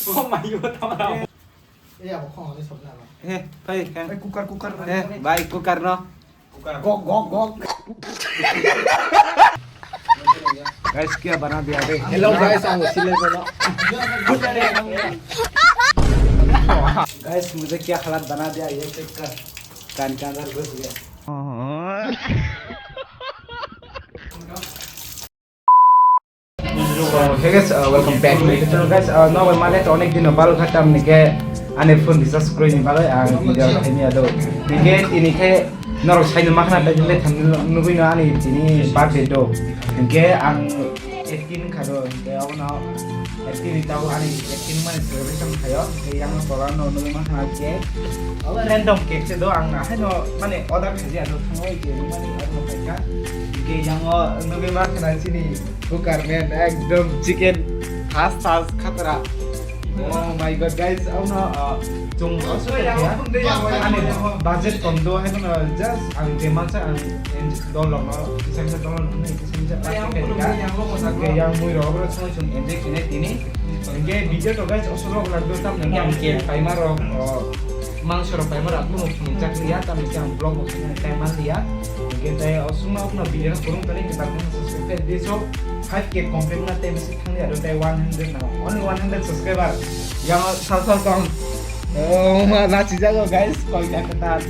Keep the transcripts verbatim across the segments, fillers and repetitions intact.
Oh my God, tama tama. Eh, abo khong ni sabna ba. Eh, phai, phai. Eh, cooker, cooker. Eh, bai, cooker no. Gok, gok, gok. Guys, kya bana diya re? Hello guys, ang Sile bono. Guys, mujhe kya halat bana diya, ye check kar. Kan ke andar ghus gaya. So, hey guys, uh, welcome back to my channel, guys. Uh, no, male to onek din bal khatam nike ani phone recharge kroi ni bagwi ang video khaini ado. Nike tini khe norok saino makhna ta jile thamni nugui no ani tini birthday do. Nike ang eighteen kha do, nike abono eighteen ni tabo ani eighteen mani celebration khayo. Nike yang no tola no nugui makhna cake. Abo random cake se do, ang haino mane order khaji ado thangoi je mani order khaikha. Nike yang o nugui makhna chini Cooker man, ekdom chicken thas thas khatra. Oh my God, guys, auno, uh, chung ani budget kom do, hai no, just ang je mansa ang dol no, kisa kisa dol no, kisa kisa plastic ka. Yang mui rok bro, chung enjoy kine tini. Engke video to guys, osoro lagdo tam nang yang ke paima rok, uh, mangso rok paima rok, kuno phunuk chakliya, tam ke ang vlog bo khaina time man liya. Engke tai osuma okno video no kurung tani kita pun subscribe di so five K complete na tem si thangli ado tai one hundred na, only one hundred subscriber. Yang sal sal tong. Oh ma na chijago guys, koi ka kata.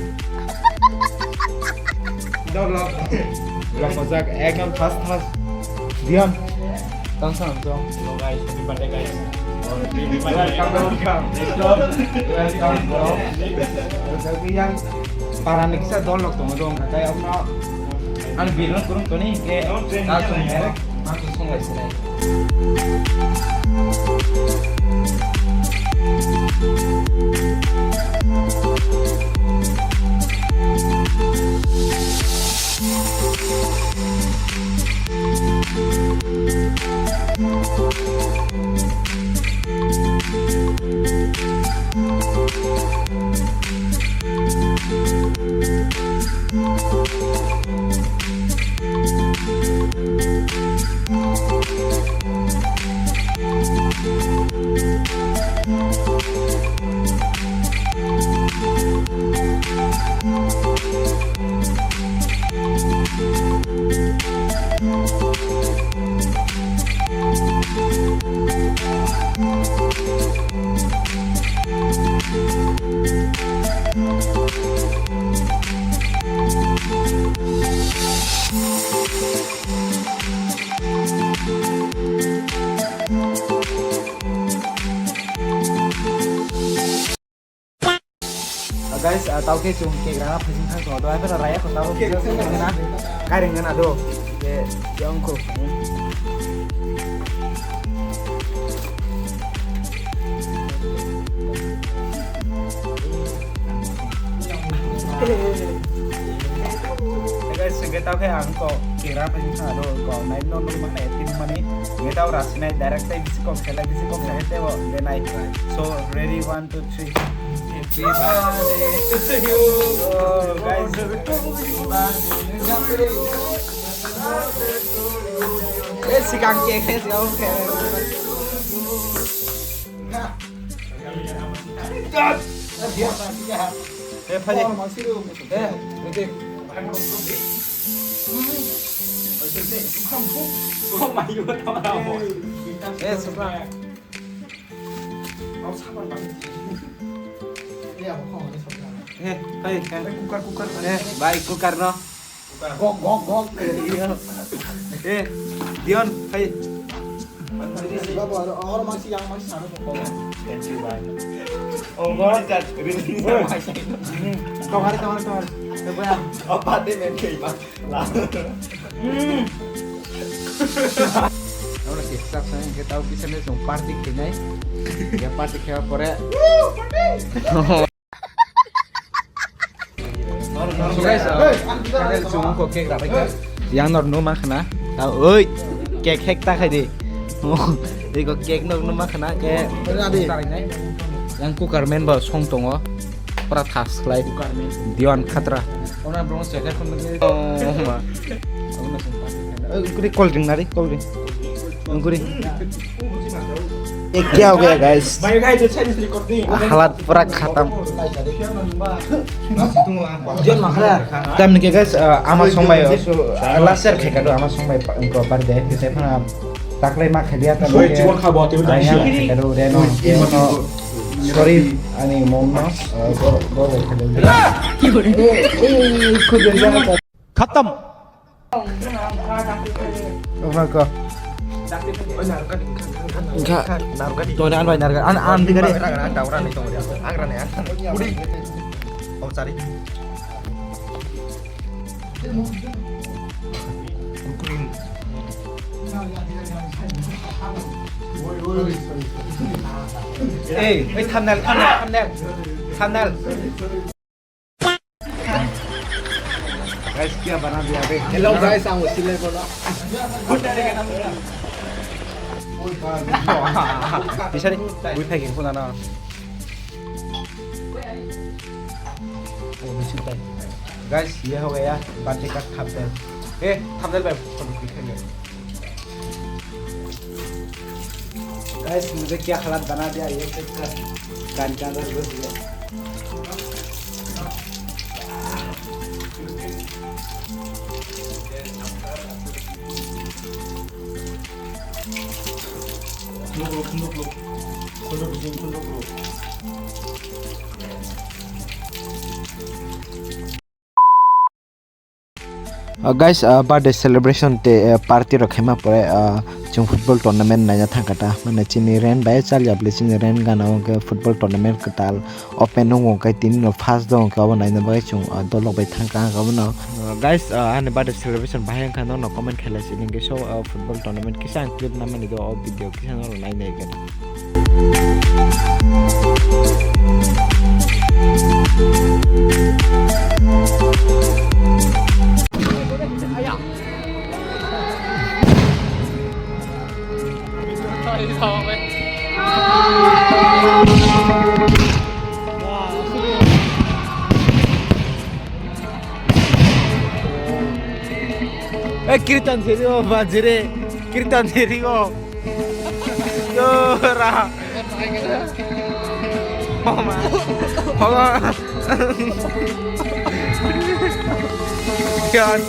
Dor lo. Lo mojak ekdom fast fast. Diam. Tang sang tong. Hello guys, happy birthday guys. Welcome, welcome. Welcome, bro. Yang para ni kisa dol lok tongo dong. Kaya umno. Ang bilang kurung toni ke. Langsung direct. Langsung sungai sungai. Ah, guys, ah, tau khe chung cake rana phaising thang tongo. Dawai phano raya kho tabo khe na. Kairing gana do. Ke jong kho. Hey guys, sengke tau khe ang ko cake rana phaising thang do. Ko nai no no mane tin mane. Nge tau rasinai direct tai bisi kok selai bisi kok selai tebo denai. So ready, one, two, three. Happy birthday to you. Oh, guys. Eh, sikang cake, eh, sikang cake. Eh, phai. Eh, ready. Oh my God, tama tama. Eh, sukra. Eh, hai, hai. Eh, bai, cooker no. Gok, gok, gok. Eh, Dion, hai. Thank you, bhai. Oh, God, that really. Tongari, tongari, tongari. Eh, boya. Oh, pate men kei, bhai. Amo kisa sa hingke tau kisa ni song party khainai. Ya party khaiba pore. So guys, uh, chwng ko cake rabai kha. Yang nor no ma khna. Ta oi cake hek ta khai di. Iko cake nor no ma khna ke. Yang cooker man ba song tongo. Pura thas khlai. Diwan khatra. Ona bro se ka khon. Oh ma. Ungkuri cold drink nari, cold drink. Ungkuri. ये क्या हो गया गाइस? हालत पूरा खत्म। Tamni ke guys, uh, ama songbai, so, uh, last year khaikha do ama songbai pa-, ko birthday, khe phana taklai ma khailiya tamni ke, uh, yang khaikha do Reno, Reno, sorry, ani mom no, uh, go, go, go, khailiya. Khatam. Wngkha. Tongni an bai narga. An, an digari. Ei, ei, thumbnail, thumbnail, thumbnail. Thumbnail. Guys, क्या बना दिया बे? Hello guys, ang usilai bono. Bisari, bui phaikhe khuna na. Oh, bising tai. Guys, ये हो गया birthday का thumbnail. ए, thumbnail भाई, photo click करेंगे। Guys, मुझे क्या हालत बना दिया ये देख कर। गान का अंदर घुस गया। Uh, guys, uh, birthday celebration tei, uh, party rok khaima pore, uh, chwng football tournament naina thangkha ta. Mane chini rent bai chal ya bwle chini rent gana o hwnkhe football tournament kwtal open wngo hwnkhe tini no first do hwnkhe obo naina bagwi chwng, uh, dolok bai thangkha ang obono. Uh, guys, uh, ani birthday celebration bahai wngkha, nono comment khailai sini hwnkhe so, uh, football tournament kisa ang clip namani do o video kisa nono nainai khe. Eh, kirtan seri o, banjiri. Kirtan seri o. Dora. Oma. Oma. Yan.